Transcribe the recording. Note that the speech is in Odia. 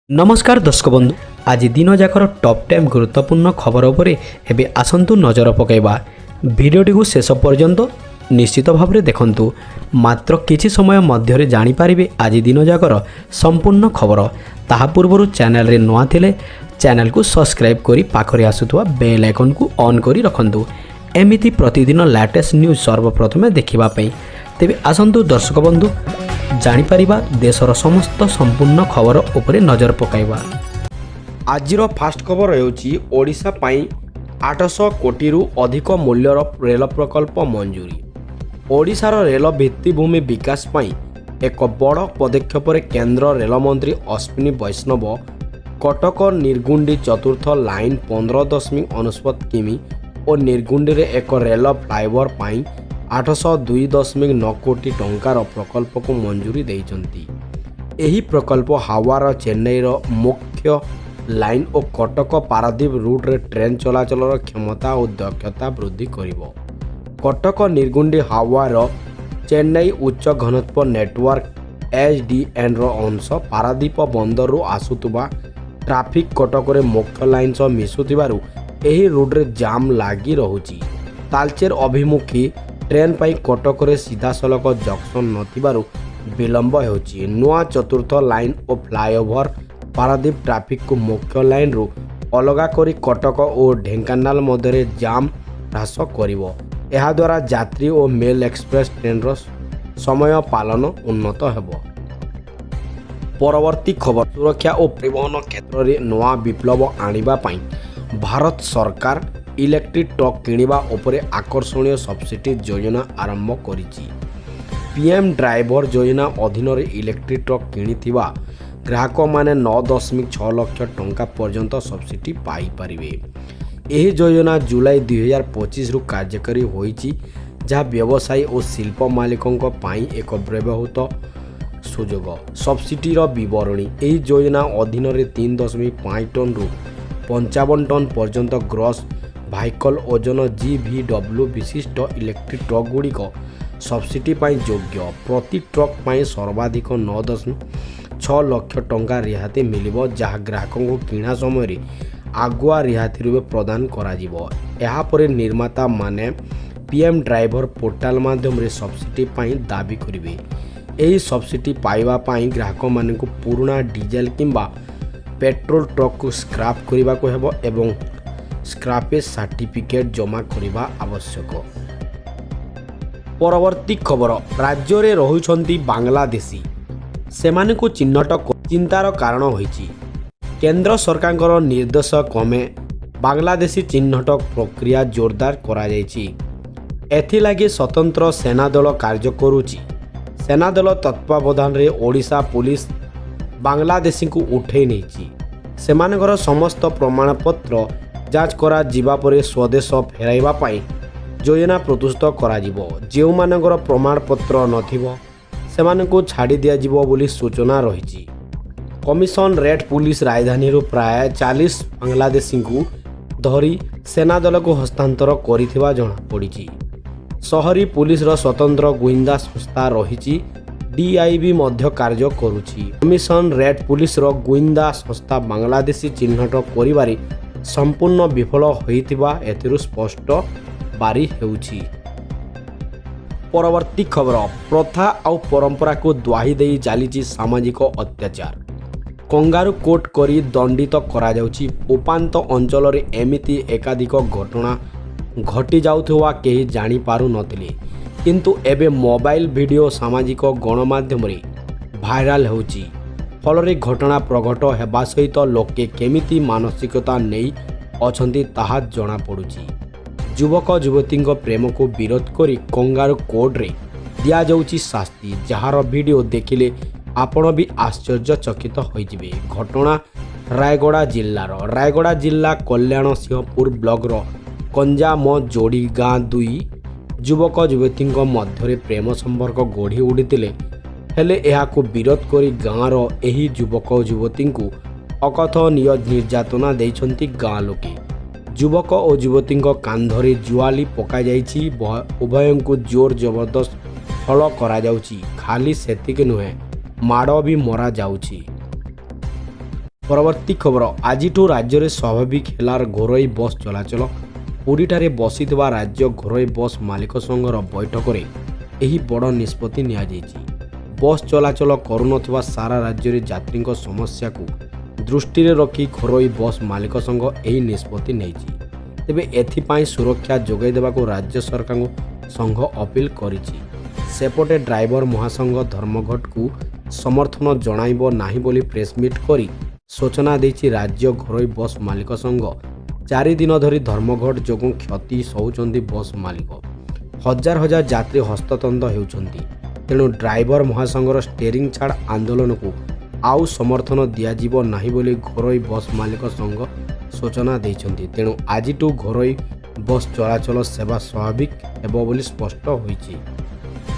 ନମସ୍କାର ଦର୍ଶକ ବନ୍ଧୁ, ଆଜି ଦିନଯାକର ଟପ୍ 10 ଗୁରୁତ୍ୱପୂର୍ଣ୍ଣ ଖବର ଉପରେ ଏବେ ଆସନ୍ତୁ ନଜର ପକାଇବା। ଭିଡ଼ିଓଟିକୁ ଶେଷ ପର୍ଯ୍ୟନ୍ତ ନିଶ୍ଚିତ ଭାବରେ ଦେଖନ୍ତୁ। ମାତ୍ର କିଛି ସମୟ ମଧ୍ୟରେ ଜାଣିପାରିବେ ଆଜି ଦିନଯାକର ସମ୍ପୂର୍ଣ୍ଣ ଖବର। ତାହା ପୂର୍ବରୁ ଚ୍ୟାନେଲରେ ନୂଆ ଥିଲେ ଚ୍ୟାନେଲକୁ ସବସ୍କ୍ରାଇବ୍ କରି ପାଖରେ ଆସୁଥିବା ବେଲ୍ ଆଇକନ୍କୁ ଅନ୍ କରି ରଖନ୍ତୁ, ଏମିତି ପ୍ରତିଦିନ ଲାଟେଷ୍ଟ ନ୍ୟୁଜ୍ ସର୍ବପ୍ରଥମେ ଦେଖିବା ପାଇଁ। ତେବେ ଆସନ୍ତୁ ଦର୍ଶକ ବନ୍ଧୁ, ଜାଣିପାରିବା ଦେଶର ସମସ୍ତ ସମ୍ପୂର୍ଣ୍ଣ ଖବର ଉପରେ ନଜର ପକାଇବା। ଆଜିର ଫାଷ୍ଟ ଖବର ହେଉଛି, ଓଡ଼ିଶା ପାଇଁ 800 କୋଟିରୁ ଅଧିକ ମୂଲ୍ୟର ରେଳ ପ୍ରକଳ୍ପ ମଞ୍ଜୁରୀ। ଓଡ଼ିଶାର ରେଳ ଭିତ୍ତିଭୂମି ବିକାଶ ପାଇଁ ଏକ ବଡ଼ ପଦକ୍ଷେପରେ କେନ୍ଦ୍ର ରେଳମନ୍ତ୍ରୀ ଅଶ୍ୱିନୀ ବୈଷ୍ଣବ କଟକ ନିର୍ଗୁଣ୍ଡି ଚତୁର୍ଥ ଲାଇନ୍ 15.99 କିମି ଓ ନିର୍ଗୁଣ୍ଡିରେ ଏକ ରେଳ ଫ୍ଲାଏଓଭର ପାଇଁ 802.9 କୋଟି ଟଙ୍କାର ପ୍ରକଳ୍ପକୁ ମଞ୍ଜୁରୀ ଦେଇଛନ୍ତି। ଏହି ପ୍ରକଳ୍ପ ହାୱଡ଼ା ଚେନ୍ନାଇର ମୁଖ୍ୟ ଲାଇନ୍ ଓ କଟକ ପାରାଦୀପ ରୁଟ୍ରେ ଟ୍ରେନ୍ ଚଳାଚଳର କ୍ଷମତା ଓ ଦକ୍ଷତା ବୃଦ୍ଧି କରିବ। କଟକ ନିର୍ଗୁଣ୍ଡି ହାୱଡ଼ା ଚେନ୍ନାଇ ଉଚ୍ଚ ଘନତ୍ୱ ନେଟୱାର୍କ ଏଚ୍ଡିଏନ୍ର ଅଂଶ। ପାରାଦୀପ ବନ୍ଦରରୁ ଆସୁଥିବା ଟ୍ରାଫିକ୍ କଟକରେ ମୁଖ୍ୟ ଲାଇନ୍ ସହ ମିଶୁଥିବାରୁ ଏହି ରୁଟ୍ରେ ଜାମ୍ ଲାଗି ରହୁଛି। ତାଲଚେର ଅଭିମୁଖୀ ଟ୍ରେନ୍ ପାଇଁ କଟକରେ ସିଧାସଳଖ ଜଙ୍କସନ୍ ନଥିବାରୁ ବିଳମ୍ବ ହେଉଛି। ନୂଆ ଚତୁର୍ଥ ଲାଇନ୍ ଓ ଫ୍ଲାଏଓଭର ପାରାଦୀପ ଟ୍ରାଫିକକୁ ମୁଖ୍ୟ ଲାଇନ୍ରୁ ଅଲଗା କରି କଟକ ଓ ଢେଙ୍କାନାଳ ମଧ୍ୟରେ ଜାମ୍ ହ୍ରାସ କରିବ। ଏହାଦ୍ୱାରା ଯାତ୍ରୀ ଓ ମେଲ୍ ଏକ୍ସପ୍ରେସ୍ ଟ୍ରେନ୍ର ସମୟ ପାଳନ ଉନ୍ନତ ହେବ। ପରବର୍ତ୍ତୀ ଖବର, ସୁରକ୍ଷା ଓ ପରିବହନ କ୍ଷେତ୍ରରେ ନୂଆ ବିପ୍ଳବ ଆଣିବା ପାଇଁ ଭାରତ ସରକାର ଇଲେକ୍ଟ୍ରିକ୍ ଟ୍ରକ୍ କିଣିବା ଉପରେ ଆକର୍ଷଣୀୟ ସବସିଡି ଯୋଜନା ଆରମ୍ଭ କରିଛି। ପିଏମ୍ ଡ୍ରାଇଭର ଯୋଜନା ଅଧୀନରେ ଇଲେକ୍ଟ୍ରିକ୍ ଟ୍ରକ୍ କିଣିଥିବା ଗ୍ରାହକମାନେ 9.6 ଲକ୍ଷ ଟଙ୍କା ପର୍ଯ୍ୟନ୍ତ ସବସିଡି ପାଇପାରିବେ। ଏହି ଯୋଜନା ଜୁଲାଇ 2025ରୁ କାର୍ଯ୍ୟକାରୀ ହୋଇଛି, ଯାହା ବ୍ୟବସାୟୀ ଓ ଶିଳ୍ପ ମାଲିକଙ୍କ ପାଇଁ ଏକ ବ୍ୟବହୃତ ସୁଯୋଗ। ସବସିଡିର ବିବରଣୀ: ଏହି ଯୋଜନା ଅଧୀନରେ 3.5 ଟନ୍ରୁ 55 ଟନ୍ ପର୍ଯ୍ୟନ୍ତ ଗ୍ରସ୍ ଭେହିକଲ୍ ଓଜନ, ଜିଭିଡବ୍ଲ୍ୟୁ ବିଶିଷ୍ଟ ଇଲେକ୍ଟ୍ରିକ୍ ଟ୍ରକ୍ ଗୁଡ଼ିକ ସବସିଡି ପାଇଁ ଯୋଗ୍ୟ। ପ୍ରତି ଟ୍ରକ୍ ପାଇଁ ସର୍ବାଧିକ 9.6 ଲକ୍ଷ ଟଙ୍କା ରିହାତି ମିଳିବ, ଯାହା ଗ୍ରାହକଙ୍କୁ କିଣା ସମୟରେ ଆଗୁଆ ରିହାତି ରୂପେ ପ୍ରଦାନ କରାଯିବ। ଏହାପରେ ନିର୍ମାତାମାନେ ପିଏମ୍ ଡ୍ରାଇଭର ପୋର୍ଟାଲ ମାଧ୍ୟମରେ ସବସିଡି ପାଇଁ ଦାବି କରିବେ। ଏହି ସବସିଡି ପାଇବା ପାଇଁ ଗ୍ରାହକମାନଙ୍କୁ ପୁରୁଣା ଡିଜେଲ କିମ୍ବା ପେଟ୍ରୋଲ ଟ୍ରକ୍କୁ ସ୍କ୍ରାପ୍ କରିବାକୁ ହେବ ଏବଂ ସ୍କ୍ରାପେଜ୍ ସାର୍ଟିଫିକେଟ୍ ଜମା କରିବା ଆବଶ୍ୟକ। ପରବର୍ତ୍ତୀ ଖବର, ରାଜ୍ୟରେ ରହୁଛନ୍ତି ବାଂଲାଦେଶୀ, ସେମାନଙ୍କୁ ଚିହ୍ନଟ ଚିନ୍ତାର କାରଣ ହୋଇଛି। କେନ୍ଦ୍ର ସରକାରଙ୍କର ନିର୍ଦ୍ଦେଶ କ୍ରମେ ବାଂଲାଦେଶୀ ଚିହ୍ନଟ ପ୍ରକ୍ରିୟା ଜୋରଦାର କରାଯାଇଛି। ଏଥିଲାଗି ସ୍ୱତନ୍ତ୍ର ସେନା ଦଳ କାର୍ଯ୍ୟ କରୁଛି। ସେନା ଦଳ ତତ୍ତ୍ୱାବଧାନରେ ଓଡ଼ିଶା ପୋଲିସ ବାଂଲାଦେଶୀଙ୍କୁ ଉଠାଇ ନେଇଛି। ସେମାନଙ୍କର ସମସ୍ତ ପ୍ରମାଣପତ୍ର ଯାଞ୍ଚ କରାଯିବା ପରେ ସ୍ୱଦେଶ ଫେରାଇବା ପାଇଁ ଯୋଜନା ପ୍ରସ୍ତୁତ କରାଯିବ। ଯେଉଁମାନଙ୍କର ପ୍ରମାଣପତ୍ର ନଥିବ, ସେମାନଙ୍କୁ ଛାଡ଼ି ଦିଆଯିବ ବୋଲି ସୂଚନା ରହିଛି। କମିଶନରେଟ୍ ପୁଲିସ ରାଜଧାନୀରୁ ପ୍ରାୟ 40 ବାଂଲାଦେଶୀଙ୍କୁ ଧରି ସେନା ଦଳକୁ ହସ୍ତାନ୍ତର କରିଥିବା ଜଣାପଡ଼ିଛି। ସହରୀ ପୁଲିସର ସ୍ୱତନ୍ତ୍ର ଗୁଇନ୍ଦା ସଂସ୍ଥା ରହିଛି। ଡିଆଇବି ମଧ୍ୟ କାର୍ଯ୍ୟ କରୁଛି। କମିଶନରେଟ୍ ପୁଲିସର ଗୁଇନ୍ଦା ସଂସ୍ଥା ବାଂଲାଦେଶୀ ଚିହ୍ନଟ କରିବାରେ ସମ୍ପୂର୍ଣ୍ଣ ବିଫଳ ହୋଇଥିବା ଏଥିରୁ ସ୍ପଷ୍ଟ ବାରି ହେଉଛି। ପରବର୍ତ୍ତୀ ଖବର, ପ୍ରଥା ଆଉ ପରମ୍ପରାକୁ ଦ୍ୱାହି ଦେଇ ଚାଲିଛି ସାମାଜିକ ଅତ୍ୟାଚାର। କଙ୍ଗାରୁ କୋର୍ଟ କରି ଦଣ୍ଡିତ କରାଯାଉଛି। ଉପାନ୍ତ ଅଞ୍ଚଳରେ ଏମିତି ଏକାଧିକ ଘଟଣା ଘଟିଯାଉଥିବା କେହି ଜାଣିପାରୁନଥିଲେ। କିନ୍ତୁ ଏବେ ମୋବାଇଲ ଭିଡ଼ିଓ ସାମାଜିକ ଗଣମାଧ୍ୟମରେ ଭାଇରାଲ ହେଉଛି। ଫଳରେ ଘଟଣା ପ୍ରଘଟ ହେବା ସହିତ ଲୋକେ କେମିତି ମାନସିକତା ନେଇ ଅଛନ୍ତି, ତାହା ଜଣାପଡ଼ୁଛି। ଯୁବକ ଯୁବତୀଙ୍କ ପ୍ରେମକୁ ବିରୋଧ କରି କଙ୍ଗାରୁ କୋର୍ଟରେ ଦିଆଯାଉଛି ଶାସ୍ତି, ଯାହାର ଭିଡ଼ିଓ ଦେଖିଲେ ଆପଣ ବି ଆଶ୍ଚର୍ଯ୍ୟଚକିତ ହୋଇଯିବେ। ଘଟଣା ରାୟଗଡ଼ା ଜିଲ୍ଲାର। ରାୟଗଡ଼ା ଜିଲ୍ଲା କଲ୍ୟାଣ ସିଂହପୁର ବ୍ଲକର କଞ୍ଜାମ ଯୋଡ଼ି ଗାଁ ଦୁଇ ଯୁବକ ଯୁବତୀଙ୍କ ମଧ୍ୟରେ ପ୍ରେମ ସମ୍ପର୍କ ଗଢ଼ି ଉଠିଥିଲେ। ହେଲେ ଏହାକୁ ବିରୋଧ କରି ଗାଁର ଏହି ଯୁବକ ଯୁବତୀଙ୍କୁ ଅକଥନୀୟ ନିର୍ଯାତନା ଦେଇଛନ୍ତି ଗାଁ ଲୋକେ। ଯୁବକ ଓ ଯୁବତୀଙ୍କ କାନ୍ଧରେ ଜୁଆଲି ପକାଯାଇଛି। ଉଭୟଙ୍କୁ ଜୋର ଜବରଦସ୍ତ ହଳ କରାଯାଉଛି। ଖାଲି ସେତିକି ନୁହେଁ, ମାଡ଼ ବି ମରାଯାଉଛି। ପରବର୍ତ୍ତୀ ଖବର, ଆଜିଠୁ ରାଜ୍ୟରେ ସ୍ୱାଭାବିକ ହେଲା ଘରୋଇ ବସ୍ ଚଳାଚଳ। ପୁରୀଠାରେ ବସିଥିବା ରାଜ୍ୟ ଘରୋଇ ବସ୍ ମାଲିକ ସଂଘର ବୈଠକରେ ଏହି ବଡ଼ ନିଷ୍ପତ୍ତି ନିଆଯାଇଛି। ବସ୍ ଚଳାଚଳ କରୁନଥିବା ସାରା ରାଜ୍ୟରେ ଯାତ୍ରୀଙ୍କ ସମସ୍ୟାକୁ ଦୃଷ୍ଟିରେ ରଖି ଘରୋଇ ବସ୍ ମାଲିକ ସଂଘ ଏହି ନିଷ୍ପତ୍ତି ନେଇଛି। ତେବେ ଏଥିପାଇଁ ସୁରକ୍ଷା ଯୋଗାଇ ଦେବାକୁ ରାଜ୍ୟ ସରକାରଙ୍କୁ ସଂଘ ଅପିଲ କରିଛି। ସେପଟେ ଡ୍ରାଇଭର ମହାସଂଘ ଧର୍ମଘଟକୁ ସମର୍ଥନ ଜଣାଇବ ନାହିଁ ବୋଲି ପ୍ରେସମିଟ୍ କରି ସୂଚନା ଦେଇଛି ରାଜ୍ୟ ଘରୋଇ ବସ୍ ମାଲିକ ସଂଘ। 4 ଦିନ ଧରି ଧର୍ମଘଟ ଯୋଗୁଁ କ୍ଷତି ସହୁଛନ୍ତି ବସ୍ ମାଲିକ। ହଜାର ହଜାର ଯାତ୍ରୀ ହନ୍ତସନ୍ତ ହେଉଛନ୍ତି। ତେଣୁ ଡ୍ରାଇଭର ମହାସଂଘର ଷ୍ଟେରିଂ ଛାଡ଼ ଆନ୍ଦୋଳନକୁ ଆଉ ସମର୍ଥନ ଦିଆଯିବ ନାହିଁ ବୋଲି ଘରୋଇ ବସ୍ ମାଲିକ ସଂଘ ସୂଚନା ଦେଇଛନ୍ତି। ତେଣୁ ଆଜିଠୁ ଘରୋଇ ବସ୍ ଚଳାଚଳ ସେବା ସ୍ୱାଭାବିକ ହେବ ବୋଲି ସ୍ପଷ୍ଟ ହୋଇଛି।